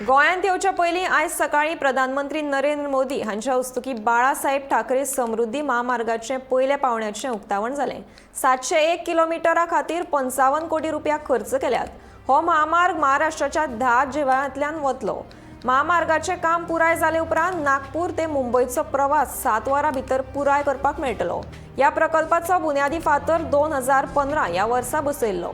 गोंयांत येवच्या पयलीं आयज सकाळीं प्रधानमंत्री नरेंद्र मोदी हांच्या हस्तुकीं बाळासाहेब ठाकरे समृद्धी म्हामार्गाचें पयल्या पावंड्याचें उक्तावण जालें. 701 किलोमिटरा खातीर 55 कोटी रुपया खर्च केल्यात. हो म्हामार्ग महाराष्ट्राच्या 10 जिल्ह्यांतल्यान वतलो. म्हामार्गाचें काम पुराय जाले उपरांत नागपूर ते मुंबयचो प्रवास 7 वरां भितर पुराय करपाक मेळटलो. ह्या प्रकल्पाचो बुन्यादी फातर 2015 ह्या वर्सा बसयल्लो.